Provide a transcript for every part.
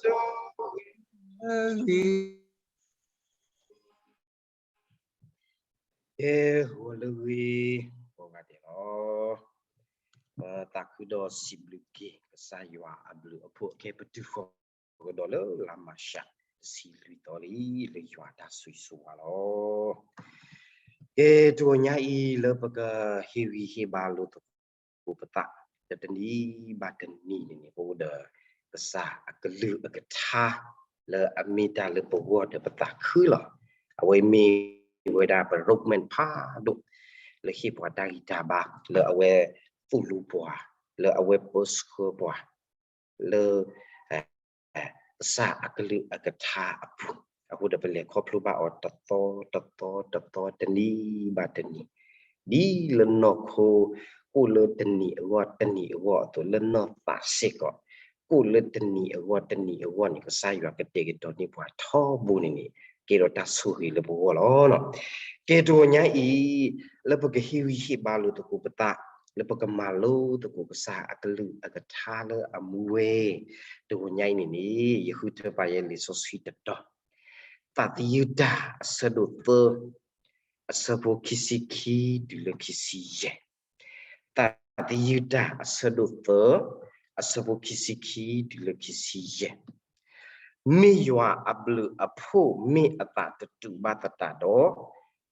ဂ့ၤ ဂီၤလၢဂ့ၤ ကိးဂၤဒဲးလီၤ. ပသးခုဒီးစံးဘျုးက့ၤ ကစၢ်ယွၤအဘျုးအဖှိၣ်အခဲ ပတုၤဃီၤကဒီးလၢလါမၢ်ၡး တဆံလွံၢ်သီလံ လၢယွၤအတၢ်ဆိၣ်ဂ့ၤဆိၣ်ဝါလီၤ. ကဲ တဂီၤညါအံၤ လၢပကဟ့ၣ်ဂံၢ်ဟ့ၣ်ဘါလိာ်သကိးပသး တနံၤဘၣ်တနံၤန့ၣ်န့ၣ် ပအိၣ်ဒီး ကစၢ်အကလုၢ်အကထါ လၢအမ့ၢ်တၢ်လၢပဂီၢ်ဒီးပသးခုလီၤ. အဝဲမ့ၢ်ဝဲဒၣ်ပ roadmap ဖးဒိၣ် လၢဟ့ၣ်ပှၤတၢ်ဂံၢ်တၢ်ဘါ လၢအဝဲသိၣ်လိပှၤ လၢအဝဲပၢဆှၢပှၤ လၢ ကစၢ်အကလုၢ်အကထါအပူၤ, အဃိဒီးပလဲၤခီဖျိဘၣ်အီၤတသီတသီတနံၤဘၣ်တနံၤ, ဒ်လၢနီၢ်ခိ ကိၣ်လၢတနံၤအဂီၢ်တနံၤအဂီၢ်အသိး လၢနီၢ်သးစ့ၢ်ကီး ကိၣ်လၢတနံၤအဂီၢ်တနံၤအဂီၢ်န့ၣ် ကစၢ်ယွၤကတဲာ်ကတီၤန့ၢ်ပှၤထီဘိန့ၣ်န့ၣ် ကဲထီၣ်တၢ်ဆိၣ်ဂ့ၤလၢပဂီၢ်လီၤ. ကဲတဂီၤညါအံၤ လၢပကဟ့ၣ်ဂံၢ်ဟ့ၣ်ဘါလိာ်သကိးပသး လၢပကမၤလိသကိးကစၢ်အကလုၢ်အကထါလၢအမူဝဲ တဂီၤညါအံၤန့ၣ်န့ၣ် ယဃုထၢပာ်ယဲလံာ်စီဆှံတတီၤ, သးသယုၢ်တၢ်အဆၢဒိၣ်သၢ အဆၢဖိခံဆံခံတုၤလၢခံဆံယဲၢ်, သးသယုၢ်တၢ်အဆၢဒိၣ်သၢ အဆၢဖိခံဆံခံတုၤလၢခံဆံယဲၢ်, မ့ၢ်ယွၤအဘျုးအဖှိၣ်မ့ၢ်အသးတတူာ်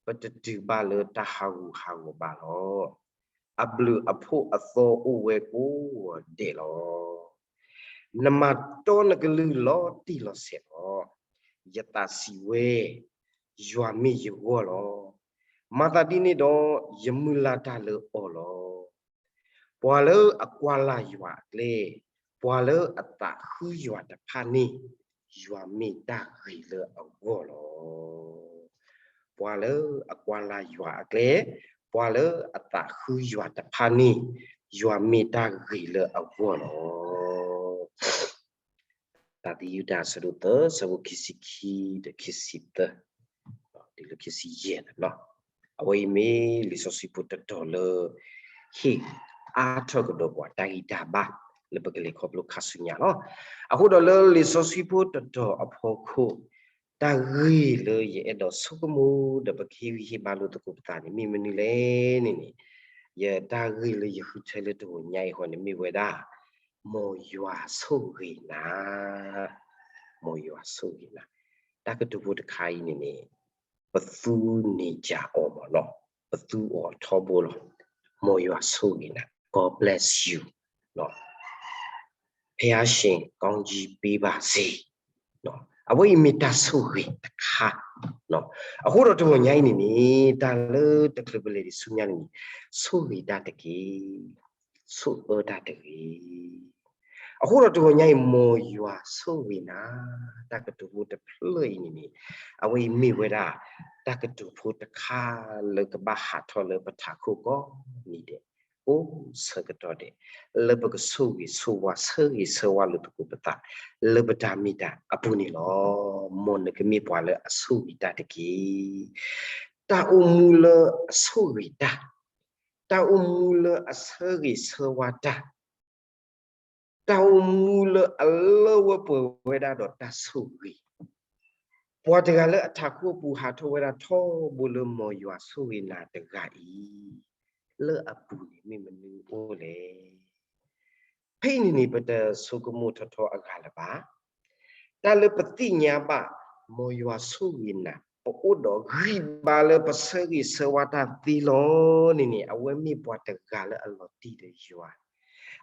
ဘၣ်သတးဒီး, ပတတုၤဘၣ်လၢတၢ်ဟးဂူာ်ဟးဂီၤဘၣ်လီၤ. အဘျုးအဖှိၣ်အသီအိၣ်ဝဲကိးဂၤဒဲးလီၤ. နမၤတီနကလုၢ်လီၤတံၢ်လီၤဆဲးလီၤ. ယသးစံးဝဲ, ယွၤမ့ၢ်ယဂီၢ်လီၤ. မၤသးဒ်န့ၣ်ဒီး ယမုၢ်လၢ်တၢ်လၢအီၤလီၤ. ပှၤလၢအကွၢ်လၢ်ယွၤအကျဲ, ပှၤလၢအသးဃုယွၤတဖၣ်န့ၣ်, ယွၤမ့ၢ်တၢ်ဂ့ၤလၢအဂီၢ်လီၤ. ပှၤလၢအကွၢ်လၢ်ယွၤအကျဲ, ပှၤလၢအသးဃုယွၤတဖၣ်န့ၣ်, ယွၤမ့ၢ်တၢ်ဂ့ၤလၢအဂီၢ်လီၤ. သးသယုၢ်တၢ်အဆၢဒိၣ်သၢ အဆၢဖိခံဆံခံဒီးခံဆံသၢ တုၤလၢခံဆံယဲၢ်န့ၣ်လီၤ. အဝဲအံၤမ့ၢ်လံာ်စီဆှံဖိတတီၤလၢ ဟ့ၣ်အါထီၣ်ကဒီးပှၤတၢ်ဂံၢ်တၢ်ဘါ လၢပကလဲၤခီဖျိခါဆူညါလီၤ. အဃိဒီးလၢလံာ်စီဆှံဖိတတီၤအဖီခိၣ် တၢ်ဂ့ၢ်လၢယအဲၣ်ဒိးဆိကမိၣ်ဒီးပကဟ့ၣ်ဂံၢ်ဟ့ၣ်ဘါလိာ်သကိးပသးန့ၣ် မ့ၢ်မနုၤလဲၣ်န့ၣ်န့ၣ်, ယတၢ်ဂ့ၢ်လၢယဃုထၢလၢတဂီၤညါအံၤဃီန့ၣ် မ့ၢ်ဝဲဒၣ် မ်ယွၤဆိၣ်ဂ့ၤနၤ, မ်ယွၤဆိၣ်ဂ့ၤနၤ. တၢ်ကတိၤဖိတခါအံၤန့ၣ်န့ၣ် ပသူန့ၢ်ကၠးအီၤမ့ၢ်နီၤ, ပသူအီၤထီဘိလီၤ. မ်ယွၤဆိၣ်ဂ့ၤနၤ, God bless you, ဖဲအါရှင် ကောင်းကြီးပေးပါစေ, အဝဲအံၤမ့ၢ်တၢ်ဆိၣ်ဂ့ၤတခါ. အဃိဒီးတဂီၤညါအံၤန့ၣ်န့ၣ် တၢ်လၢတချုးပလဲၤဒံးဆူညါန့ၣ်န့ၣ် ဆိၣ်ဂ့ၤတၢ်တက့ၢ်, ဆိၣ်အၢတၢ်တဂ့ၤ. အဃိဒီးတဂီၤညါအံၤ မ်ယွၤဆိၣ်ဂ့ၤနၤ, တၢ်ကတိၤဖိတဖျၢၣ်အံၤန့ၣ်န့ၣ် အဝဲအံၤမ့ၢ်ဝဲဒၣ် တၢ်ကတိၤဖိတခါလၢကဘၣ်ဟးထီၣ်လၢပထးခိၣ်ကိးနံၤဒဲး ကိးဆၢကတီၢ်ဒဲး လၢပကဆိၣ်ဂ့ၤဆိၣ်ဝါ ဆၢဂ့ၤဆၢဝါလိာ်သကိးပသး လၢပတၢ်မ့ၢ်တၢ်အပူၤန့ၣ်လီၤ. မ်နကမ့ၢ်ပှၤလၢအဆိၣ်ဂ့ၤတၢ်တက့ၢ်. တၢ်အိၣ်မူလၢအဆိၣ်ဂ့ၤတၢ်, တၢ်အိၣ်မူလၢအဆၢဂ့ၤဆၢဝါတၢ်, တၢ်အိၣ်မူလၢအလၢဝဲပှဲၤဝဲဒၣ်ဒီးတၢ်ဆိၣ်ဂ့ၤ, ပှၤတဂၤလၢအထးခိၣ်အပူၤဟးထီၣ်ဝဲဒၣ်ထီဘိလၢမ်ယွၤဆိၣ်ဂ့ၤနၤတဂၤအံၤ, လၢအပူၤန့ၣ်မ့ၢ်မနုၤအိၣ်လဲၣ်. ဖဲအံၤန့ၣ်န့ၣ် ပတဆိကမိၣ်ထီထီအဂၤလၢၤဘၣ်. တၢ်လၢပသ့ၣ်ညါဘၣ် မ်ယွၤဆိၣ်ဂ့ၤနၤ ပအိၣ်ဒီးဂံၢ်ဘါလၢပဆၢဂ့ၤဆၢဝါတၢ်သ့လီၤန့ၣ်န့ၣ် အဝဲမ့ၢ်ပှၤတဂၤလၢအလီၤတံၢ်ဒီးယွၤ,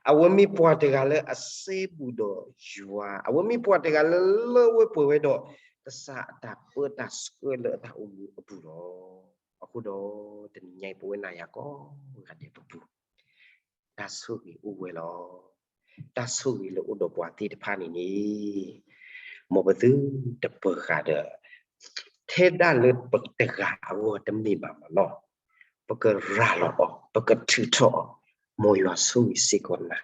အဝဲမ့ၢ်ပှၤတဂၤလၢအစဲဘူးဒီးယွၤ, အဝဲမ့ၢ်ပှၤတဂၤလၢလၢဝဲပှဲၤဝဲဒီး ကစၢ်အတၢ်ပၢတၢ်ဆှၢလၢအတၢ်အိၣ်မူအပူၤလီၤ. အဃိဒီး တနံၤညါအံၤ ပဝဲနၤယၤကိးဂၤဒဲးပပူၤ တၢ်ဆိၣ်ဂ့ၤအိၣ်ဝဲလီၤ. တၢ်ဆိၣ်ဂ့ၤလၢအိၣ်ဒီးပှၤသ့ၣ်တဖၣ်န့ၣ်န့ၣ် မ်ပသုတပၢၤဃာ်ဒီး ထဲဒၣ်လၢပတဂၤအဂီၢ်တမ့ၢ်ဘၣ်မ့ၢ်နီၤ, ပကရၤလီၤအီၤ, ပကထုးထီၣ်အီၤ, မ်ယွၤဆိၣ်ဂ့ၤစ့ၢ်ကီးနၤ,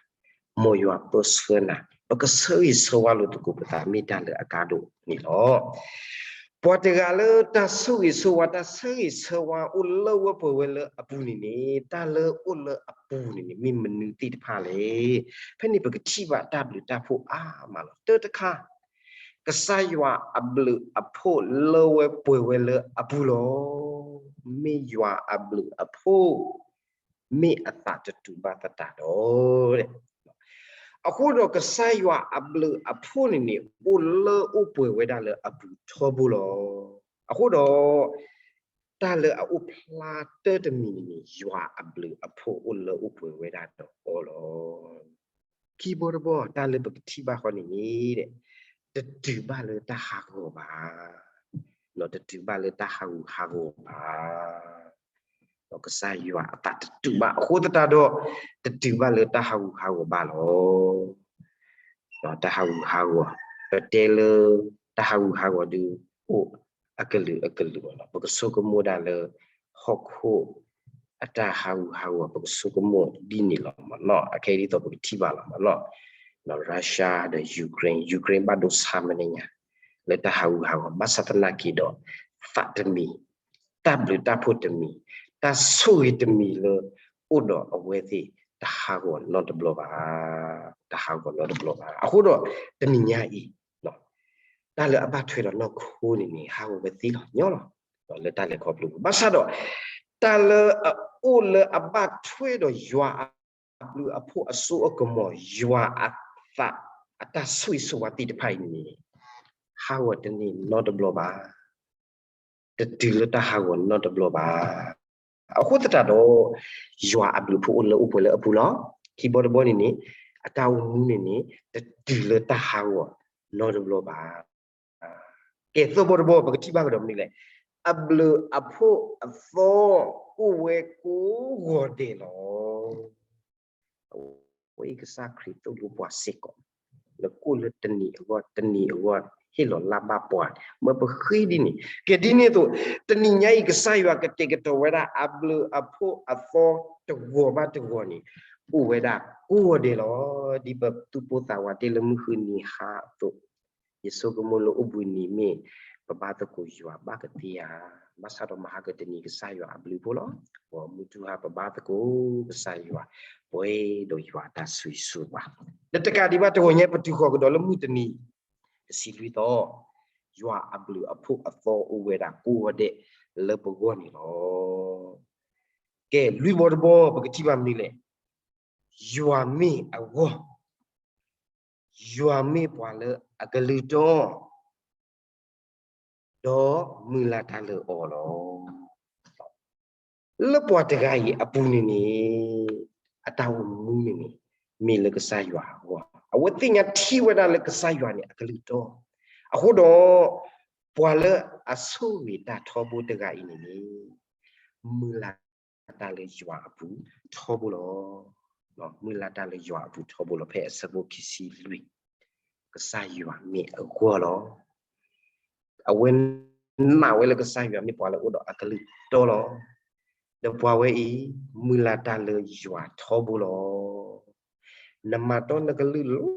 မ်ယွၤပၢဆှၢနၤ, ပကဆၢဂ့ၤဆၢဝါလိာ်သကိးပသး မ့ၢ်တၢ်လၢအကါဒိၣ်န့ၣ်လီၤ. ပှၤတဂၤလၢတၢ်ဆိၣ်ဂ့ၤဆိၣ်ဝါ တၢ်ဆၢဂ့ၤဆၢဝါအိၣ်လၢဝဲပှဲၤဝဲလၢအပူၤန့ၣ်န့ၣ် တၢ်လၢအိၣ်လၢအပူၤန့ၣ်န့ၣ် မ့ၢ်မနုၤသ့ၣ်တဖၣ်လဲၣ်. ဖဲန့ၣ်ပကထံၣ်ဘၣ်တၢ်ဘျုးတၢ်ဖှိၣ်အါမးလီၤ. တၢ်တခါ ကစၢ်ယွၤအဘျုးအဖှိၣ်လၢဝဲပှဲၤဝဲလၢအပူၤလီၤ. မ့ၢ်ယွၤအဘျုးအဖှိၣ် မ့ၢ်အသးတတူာ်ဘၣ်သတးဒီး အဃိဒီးကစၢ်ယွၤအဘျုးအဖှိၣ်န့ၣ်န့ၣ် အိၣ်လၢအိၣ်ပှဲၤဝဲဒၣ်လၢအပူၤထီဘိလီၤ. အဃိဒီး တၢ်လၢအအိၣ်ဖျါတၢ်တမံၤန့ၣ်န့ၣ် ယွၤအဘျုးအဖှိၣ်အိၣ်လၢအိၣ်ပှဲၤဝဲဒၣ်ဒီးအီၤလီၤ. ခံဘီတဘီ တၢ်လၢပကထံၣ်ဘၣ်ဃီန့ၣ်န့ၣ် တတုၤဘၣ်လၢတၢ်ဟးဂီၤဘၣ်, တတုၤဘၣ်လၢတၢ်ဟးဂူာ်ဟးဂီၤဘၣ်. ဒီးကစၢ်ယွၤအသးတတူာ်ဘၣ်အဃိသတးဒီး တတုၤဘၣ်လၢတၢ်ဟးဂူာ်ဟးဂီၤဘၣ်လီၤ. ဒီးတၢ်ဟးဂူာ်ဟးဂီၤ, ပတဲလၢတၢ်ဟးဂူာ်ဟးဂီၤဒုး အိၣ်အကလုာ်အကလုာ်လီၤ. ပကဆိကမိၣ်ဒၣ်လၢ ဟီၣ်ခိၣ်အတၢ်ဟးဂူာ်ဟးဂီၤ ပကဆိကမိၣ်ဒ်န့ၣ်လီၤမ့ၢ်နီၤ. အခဲအံၤဒ်သိးပကထံၣ်ဘၣ်လီၤမ့ၢ်နီၤ. Russia ဒီး Ukraine, Ukraine ဘၣ်ဒိဆါမနုၤညါ လၢတၢ်ဟးဂူာ်ဟးဂီၤ ဘၣ်ဆၣ်သနာ်က့ဒီး သးတမံၤ, တၢ်ဘျုးတၢ်ဖှိၣ်တမံၤ, တၢ်ဆိၣ်ဂ့ၤတမံၤလၢ အိၣ်ဒီးအဝဲသ့ၣ် တဟးဂီၤနီတဘျီဘၣ်, တဟးဂီၤနီတဘျီဘၣ်. အဃိဒီး တနံၤညါအံၤ တၢ်လၢအဘၣ်ထွဲဒီးနီၢ်ခိန့ၣ်န့ၣ် ဟးဂီၤဝဲသ့လီၤညီလီၤ. လၢတၢ်လဲၤခီဖျိ ဘၣ်ဆၣ်ဒီး တၢ်လၢအအိၣ်လၢအဘၣ်ထွဲဒီးယွၤအဘျုးအဖှိၣ်အစိအကမီၤ ယွၤအသး အတၢ်ဆိၣ်ဂ့ၤဆိၣ်ဝါသ့ၣ်တဖၣ်အံၤန့ၣ် ဟးဂီၤတန့ၢ်နီတဘျီဘၣ်. တတုၤလၢတၢ်ဟးဂီၤနီတဘျီဘၣ်. အဃိသတးဒီး ယွၤအဘျုးဖှိၣ်အိၣ်လၢအိၣ်ပှဲၤလၢအပူၤလီၤ. ခံဘီတဘီန့ၣ်န့ၣ် အတၢ်အိၣ်မူန့ၣ်န့ၣ် တတုၤလၢတၢ်ဟးဂီၤနီတဘျီဘၣ်. ကဲ သၢဘီတဘီ ပကထံၣ်ဘၣ်ကဒီးမနုၤလဲၣ်. အဘျုးအဖှိၣ်အသီ အိၣ်ဝဲကိးဂီၤဒဲးလီၤ. အဝဲအံၤကစၢ်ခရံာ်သိၣ်လိပှၤစ့ၢ်ကီး လၢကိၣ်လၢတနံၤအဂီၢ် တနံၤအဂီၢ် ဟ့ၣ်လီၤလၢ်ဘၣ်ပှၤ မ့ၢ်ပဃ့ဒ်န့ၣ်. ကဲဒ်န့ၣ်အသိး တနံၤညါအံၤ ကစၢ်ယွၤကတဲာ်ကတီၤဝဲဒၣ် အဘျုးအဖှိၣ်အသီတဂီၤဘၣ်တဂီၤန့ၣ် အိၣ်ဝဲဒၣ်ကိးဂီၤဒဲးလီၤ. ဒ်ပသူၣ်ပိၢ်သးဝးတဲလၢမုၢ်ဃုနံၤဟါအသိး ယဆိကမိၣ်လၢအိၣ်ဘှံးနံၤမ့ၢ် ပဘါသကိးယွၤဘၣ်ကသ့ဧါ. ဘၣ်ဆၣ်ဒီးမဟါကတနံၤကစၢ်ယွၤအဘျုးဖှိၣ်လီၤ. ပမုၢ်တူၢ်ဟါပဘါသကိးကစၢ်ယွၤ ပှဲၤဒီးယွၤအတၢ်ဆိၣ်ဂ့ၤဆိၣ်ဝါ လၢတကးဒံးဘၣ်တဂီၤညါ ပတုၤဃီၤကဒီးလၢမုၢ်တနံၤ တဆံလွံၢ်သီ ယွၤအဘျုးအဖှိၣ်အသီအိၣ်ဝဲဒၣ်ကိးဂီၤဒဲးလၢပဂီၢ်န့ၣ်လီၤ. ကဲ လွံၢ်ဘီတဘီ ပကထံၣ်ဘၣ်မနုၤလဲၣ်. ယွၤမ့ၢ်အဂီၢ်, ယွၤမ့ၢ်ပှၤလၢအကလုၢ်တီ ဒီးမုၢ်လၢ်တၢ်လၢအီၤလီၤ. လၢပှၤတဂၤအံၤအပူၤန့ၣ်န့ၣ် အတၢ်အိၣ်မူန့ၣ်န့ၣ် မ့ၢ်လၢကစၢ်ယွၤအဂီၢ်, အဝဲသ့ၣ်ညါထံၣ်ဝဲဒၣ်လၢကစၢ်ယွၤန့ၣ် အကလုၢ်တီ, အဃိဒီး ပှၤလၢအဆိၣ်ဂ့ၤတၢ်ထီဘိတဂၤအံၤန့ၣ်န့ၣ် မုၢ်လၢ်တၢ်လၢယွၤအပူၤထီဘိလီၤ. မုၢ်လၢ်တၢ်လၢယွၤအပူၤထီဘိလီၤ. ဖဲအဆၢဖိခံဆံလွံၢ် ကစၢ်ယွၤမ့ၢ်အဂီၢ်လီၤ. အဝဲနာ်ဝဲလၢကစၢ်ယွၤမ့ၢ်ပှၤလၢအိၣ်ဒီးအကလုၢ်တီလီၤ. ဒီးပှၤဝဲအံၤ မုၢ်လၢ်တၢ်လၢယွၤထီဘိလီၤ. နမၤတီနကလုၢ်လီၤ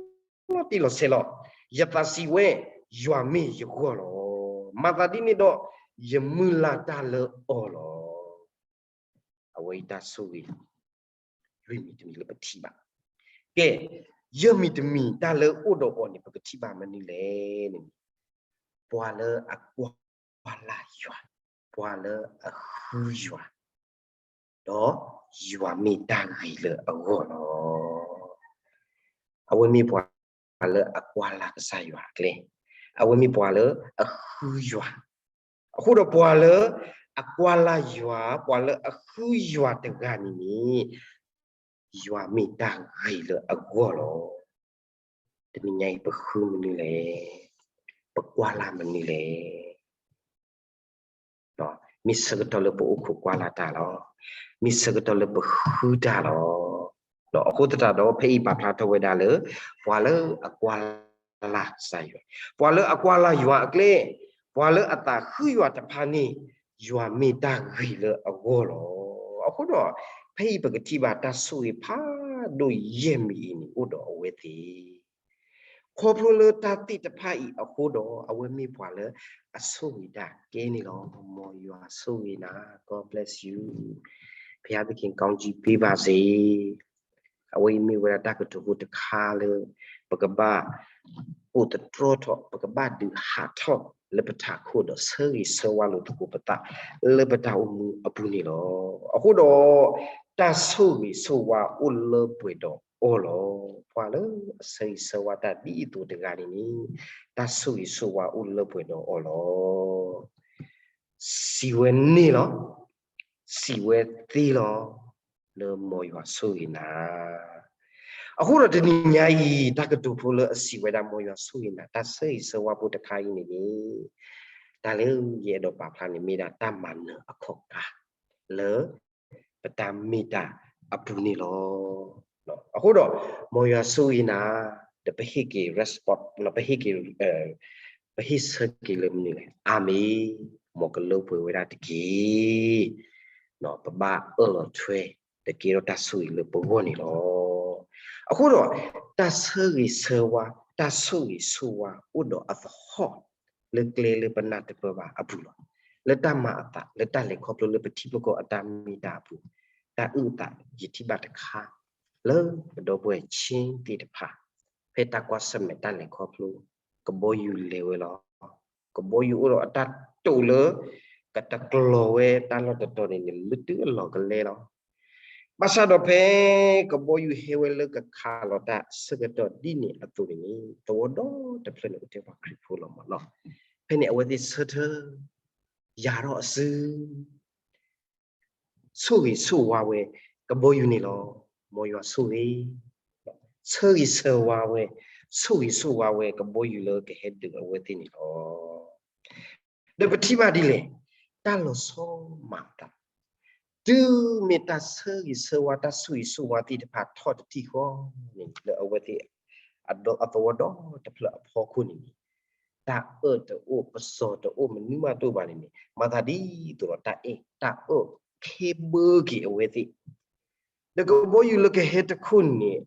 တံၢ်လီၤဆဲးလီၤ. ယသးစံးဝဲ, ယွၤမ့ၢ်ယဂီၢ်လီၤ. မၤသးဒ်န့ၣ်ဒီး ယမုၢ်လၢ်တၢ်လၢအီၤလီၤ. အဝဲအံၤတၢ်ဆိၣ်ဂ့ၤ လွံၢ်မံၤတမံၤလၢပထံၣ်ဘၣ်. ကဲ, ယဲၢ်မံၤတမံၤ တၢ်လၢအိၣ်ဒီးအီၤန့ၣ် ပကထံၣ်ဘၣ်မနုၤလဲၣ်န့ၣ်, ပှၤလၢအကွၢ်လၢ်ယွၤ, ပှၤလၢအဃုယွၤ, ဒီးယွၤမ့ၢ်တၢ်ဂ့ၤလၢအဂီၢ်လီၤ. အဝဲမ့ၢ်ပှၤလၢအကွၢ်လၢ်ကစၢ်ယွၤအကျဲ, အဝဲမ့ၢ်ပှၤလၢအဃုယွၤ, အဃိဒီးပှၤလၢအကွၢ်လၢ်ယွၤ, ပှၤလၢအဃုယွၤတဂၤန့ၣ်န့ၣ်, ယွၤမ့ၢ်တၢ်ဂ့ၤလၢအဂီၢ်လီၤ. တနံၤညါအံၤ ပဃုမနုၤလဲၣ်, ပကွၢ်လၢ်မနုၤလဲၣ်. မ့ၢ်ဆၢကတီၢ်လၢပအိၣ်ခိးကွၢ်လၢ်တၢ်လီၤ. မ့ၢ်ဆၢကတီၢ်လၢပဃုတၢ်လီၤ. ဒီးအဃိသတးဒီး ဖဲအံၤပာ်ဖျါထီၣ်ဝဲဒၣ်လၢ ပှၤလၢအကွၢ်လၢ်ကစၢ်ယွၤ, ပှၤလၢအကွၢ်လၢ်ယွၤအကျဲ, ပှၤလၢအသးဃုယွၤတဖၣ်န့ၣ်, ယွၤမ့ၢ်တၢ်ဂ့ၤလၢအဂီၢ်လီၤ. အဃိဒီး ဖဲအံၤပကထံၣ်ဘၣ်တၢ်ဆိၣ်ဂ့ၤဖးဒိၣ်ယဲၢ်မံၤအံၤန့ၣ် အိၣ်ဒီးအဝဲသ့ၣ် ခီဖျိလၢတၢ်သ့ၣ်တဖၣ်အံၤအဃိဒီး အဝဲမ့ၢ်ပှၤလၢအဆိၣ်ဂ့ၤတၢ်ကဲန့ၣ်လီၤ. မ်ယွၤဆိၣ်ဂ့ၤနၤ, God bless you, ဘုရားသခင်ကောင်းချီးပေးပါစေ. အဝဲအံၤမ့ၢ်ဝဲဒၣ်တၢ်ကတိၤဖိတခါလၢ ပကဘၣ်အိၣ်သတြီထီၣ်, ပက ပကဘၣ်ဒုးဟးထီၣ်လၢပထးခိၣ်ဒီးဆၢဂ့ၤဆၢဝါလိာ်သကိးပသး လၢပတၢ်အိၣ်မူအပူၤန့ၣ်လီၤ. အဃိဒီး တၢ်ဆိၣ်ဂ့ၤဆိၣ်ဝါအိၣ်လၢပှဲၤဒီးအီၤလီၤ. ပှၤလၢအဆၢဂ့ၤဆၢဝါတၢ်ဒ်အသိးတဂၤန့ၣ်န့ၣ် တၢ်ဆိၣ်ဂ့ၤဆိၣ်ဝါအိၣ်လၢပှဲၤဒီးအီၤလီၤ. စံးဝဲန့ၣ်လီၤ, စံးဝဲသ့လီၤ, လၢမ်ယွၤဆိၣ်ဂ့ၤနၤ. အဃိဒီးတနံၤညါအံၤ တၢ်ကတိၤဖိလၢအစံးဝဲဒၣ် မ်ယွၤဆိၣ်ဂ့ၤနၤ, တၢ်ဆၢဂ့ၤဆၢဝါဖိတခါအံၤန့ၣ်န့ၣ် တၢ်လၢယအဲၣ်ဒိးပာ်ဖျါန့ၣ် မ့ၢ်ဒၣ်တၢ်မၤနၢၤအခီၣ်ကါ လၢပတၢ်မ့ၢ်တၢ်အပူၤန့ၣ်လီၤ. အဃိဒီး မ်ယွၤဆိၣ်ဂ့ၤနၤ, ဒီးပဟ့ၣ်က့ၤ response ပဟ့ၣ်က့ၤ ပဟ့ၣ်ဆၢက့ၤလၢမနုၤလဲၣ်, အၤမ့ၣ်, မ်ကလၢပှဲၤဝဲဒၣ်တက့ၢ်. ပဘၣ်အၢၣ်လီၤထွဲ ဒီးကဲထီၣ်တၢ်ဆိၣ်ဂ့ၤလၢပဂီၢ်န့ၣ်လီၤ. အဃိဒီး တၢ်ဆၢဂ့ၤဆၢဝါ, တၢ်ဆိၣ်ဂ့ၤဆိၣ်ဝါအိၣ်ဒီးအသဟီၣ် လၢကျဲလၢပနၢ်တပၢၢ်ဘၣ်အပူၤလီၤ. လၢတၢ်မၤအသး, လၢတၢ်လဲၤခီဖျိလၢပထံပကီၢ်အတၢ်မ့ၢ်တၢ်အပူၤ, တၢ်အုၣ်အသးယထံၣ်ဘၣ်တခါ လၢပဒီပုၢ်ဝဲၢ်ဆံသ့ၣ်တဖၣ် ဖဲတၢ်ကွၢ်ဆၢၣ်မဲာ်တၢ်လဲၤခီဖျိ ကဘီယူၤလဲၤဝဲလီၤ. ကဘီယူၤအိၣ်ဒီးအတၢ်တိာ်လၢ ကတကျီၤဝဲတၢ်လီၢ်တတီၤန့ၣ်န့ၣ် လၢတုၤအလီၢ်ကလဲလီၤ. ဘၣ်ဆၣ်ဒီးဖဲကဘီယူၤဟဲဝဲလၢကခးလီၤတၢ်ဆၢကတီၢ်ဒ်န့ၣ်အသိးန့ၣ်န့ၣ် သဝီဒီတဖျၢၣ်န့ၣ်ကတဲပှၤခရံာ်ဖိလီၤမးနီၤ. ဖဲန့ၣ်အဝဲသ့ၣ်ဆၢထၢၣ် ယၤထီၣ်အစု ဆိၣ်ဂ့ၤဆိၣ်ဝါဝဲ ကဘီယူၤန့ၣ်လီၤ. မ်ယွၤဆိၣ်ဂ့ၤ, ဆၢဂ့ၤဆၢဝါဝဲ, ဆိၣ်ဂ့ၤဆိၣ်ဝါဝဲ ကဘီယူၤလၢကဟဲဒုးအဝဲသ့ၣ်န့ၣ်လီၤ. ဒီးပထံၣ်ဘၣ်ဒ်လဲၣ်, တၢ်လီၤဆီမၤအသး တုၤမ့ၢ်တၢ်ဆၢဂ့ၤဆၢဝါ တၢ်ဆိၣ်ဂ့ၤဆိၣ်ဝါသ့ၣ်တဖၣ်ထီၣ်တထံၣ်ဃီန့ၣ် လၢအဝဲသ့ၣ် အသဝီဒီတဖျၢၣ်အဖီခိၣ်န့ၣ်န့ၣ် တၢ်အၢၣ်တအိၣ် ပစီၤတအိၣ် မနုၤမးတအိၣ်ဘၣ်န့ၣ်န့ၣ် မၤသးဒ်သိးဒီးတၢ်အဲၣ်တၢ်အၢၣ် ခ့ဘၢက့ၤအဝဲသ့ၣ် ဒီးကဘီယူၤလၢကဟဲတခိၣ်န့ၣ်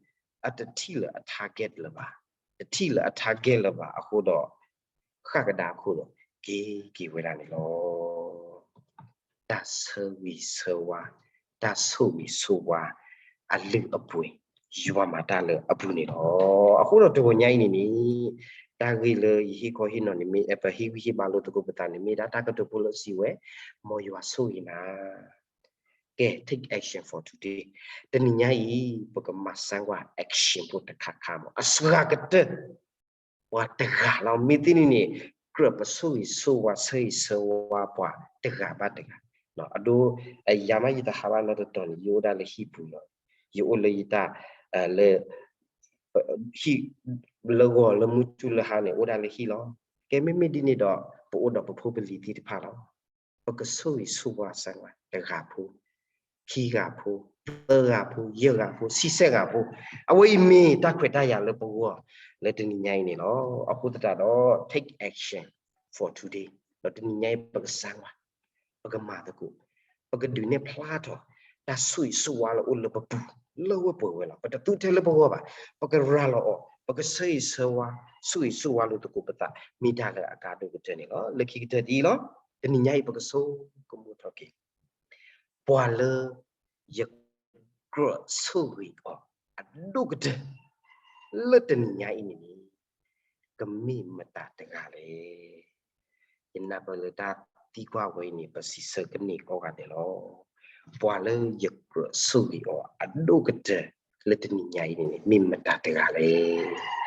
အတထံၣ်လၢအ target လၢၤဘၣ်, တထံၣ်လၢအ target လၢၤဘၣ်အဃိဒီး ဃၣ်ကဒါအခိၣ်ဒီး က့ၤက့ၤဝဲဒၣ်န့ၣ်လီၤ. တၢ်ဆၢဂ့ၤဆၢဝါ, တၢ်ဆိၣ်ဂ့ၤဆိၣ်ဝါ အလုၢ်အပှ့ၤ ယွၤမၤတၢ်လၢအပူၤန့ၣ်လီၤ. အဃိဒီးတဂီၤညါအံၤန့ၣ်န့ၣ် တၢ်ဂ့ၢ်လၢယဟ့ၣ်ခီဟ့ၣ်နီၤန့ၣ်မ့ၢ် ပဟ့ၣ်ဂံၢ်ဟ့ၣ်ဘါလိာ်သကိးပသးန့ၣ် မ့ၢ်ဒၣ်တၢ်ကတိၤဖိလၢအစံးဝဲ မ်ယွၤဆိၣ်ဂ့ၤနၤ ကဲ take action for today. တနံၤညါအံၤ ပကမၤစၢၤကွၢ် action ဖိတခါခါမး အစှၤကတၢၢ် ပှၤတဂၤလီၤ. မ့ၢ်သ့န့ၣ်န့ၣ် ကြၢးပဆိၣ်ဂ့ၤဆိၣ်ဝါ ဆၢဂ့ၤဆၢဝါပှၤတဂၤဘၣ်တဂၤ. အဒိ ယၤမး ယတဟးဘၣ်နီတတီၤန့ၣ် ယအိၣ်ဒၣ်လၢဟံၣ်ပူၤလီၤ. ယအိၣ်လၢယတၢ် လၢ ဟံၣ် လၢဂီၤလၢမုၢ်ထူၣ်လၢဟါန့ၣ် အိၣ်ဒၣ်လၢဟံၣ်လီၤ. ကဲ မ့မ့ၢ်ဒ်န့ၣ်ဒီး ပအိၣ်ဒီးပဖိပလံၤသ့ၣ်တဖၣ်လီၤ. ပကဆိၣ်ဂ့ၤဆိၣ်ဝါစၢၤကွၢ် တဂၤဖိ, ခံဂၤဖိ, သၢဂၤဖိ, ယဲၢ်ဂၤဖိ, ဆံဆဲၣ်ဂၤဖိ, အဝဲအံၤမ့ၢ်တၢ်ခွဲးတၢ်ယာ်လၢပဂီၢ် လၢတနံၤညါအံၤန့ၣ်လီၤ. အဃိသတးဒီး take action for today ဒီးတနံၤညါအံၤ ပကစၢ်ကွၢ် ပကမၤသကိး ပကဒုးနဲၣ်ဖျါထီၣ် တၢ်ဆိၣ်ဂ့ၤဆိၣ်ဝါလၢအိၣ်လၢပပူၤ လၢဝဲပှဲၤဝဲလီၤ. ပတသူထဲလၢပဂီၢ်ဘၣ်. ပကရၤလီၤအီၤ, ပကဆၢဂ့ၤဆၢဝါ, ဆိၣ်ဂ့ၤဆိၣ်ဝါလိာ်သကိးပသး မ့ၢ်တၢ်လၢအကါဒိၣ်ကတၢၢ်န့ၣ်လီၤ. လၢခံကတၢၢ်ဒ်အံၤလီၤ. တနံၤညါအံၤ ပကဆိကမိၣ်ထီၣ်က့ၤ ပှၤလၢ ယကြၢးဆိၣ်ဂ့ၤအီၤ အဒိၣ်ကတၢၢ် လၢတနံၤညါအံၤန့ၣ်န့ၣ် ကမ့ၢ်မတၤတဂၤလဲၣ်. ယနၢ်ပၢၢ်လၢတၢ်သံကွၢ်ဝဲအံၤန့ၣ် ပစံးဆၢကန့ၢ်ကိးဂၤဒဲးလီၤ. ပှၤလၢယကြၢးဆိၣ်ဂ့ၤအီၤ အဒိၣ်ကတၢၢ် လၢတနံၤညါအံၤန့ၣ် မ့ၢ်မတၤတဂၤလဲၣ်.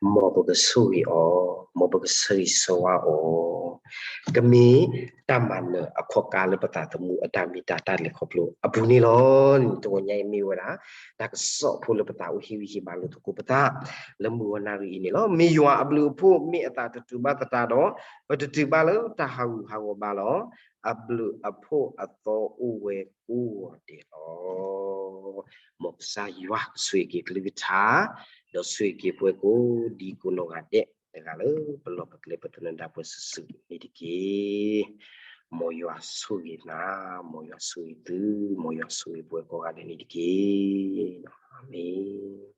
မ်ပကဆိၣ်ဂ့ၤအီၤ, မ်ပကဆၢဂ့ၤဆၢဝါအီၤ, ကမ့ၢ်တၢ်မၤနၢၤအခီၣ်ကါလၢပသးသမူအတၢ်မ့ၢ်တၢ် တၢ်လဲၤခီဖျိအပူၤန့ၣ်လီၤ. တဂီၤညါအံၤမ့ၢ်ဝဲဒၣ် တၢ်ကစီၣ်ဖိလၢပသးအိၣ်ဟ့ၣ်ဂံၢ်ဟ့ၣ်ဘါလိာ်သကိးပသး လၢမုၢ်ဂီၤနၣ်ရံၣ်အံၤန့ၣ်လီၤ. မ့ၢ်ယွၤအဘျုးအဖှိၣ် မ့ၢ်အသးတတူာ်ဘၣ်သတးဒီး ပတတုၤဘၣ်လၢတၢ်ဟးဂူာ်ဟးဂီၤဘၣ်လီၤ. အဘျုးအဖှိၣ်အသီအိၣ်ဝဲကိးဂီၤဒဲးလီၤ. မ်ကစၢ်ယွၤကဆိၣ်ဂ့ၤက့ၤကလုၢ်ကထါ ဒီးဆိၣ်ဂ့ၤက့ၤပှၤကိးဒံကိးနီၢ်ဂၤဒဲး တဂၤလၢပလီၢ်ပကျဲပတနၢၤဒါပှၤစုာ်စုာ်န့ၣ်တက့ၢ်. မ်ယွၤဆိၣ်ဂ့ၤနၤ, မ်ယွၤဆိၣ်ဂ့ၤသု, မ်ယွၤဆိၣ်ဂ့ၤပှၤကိးဂၤဒဲးန့ၣ်တက့ၢ်. အၤမ့ၣ်.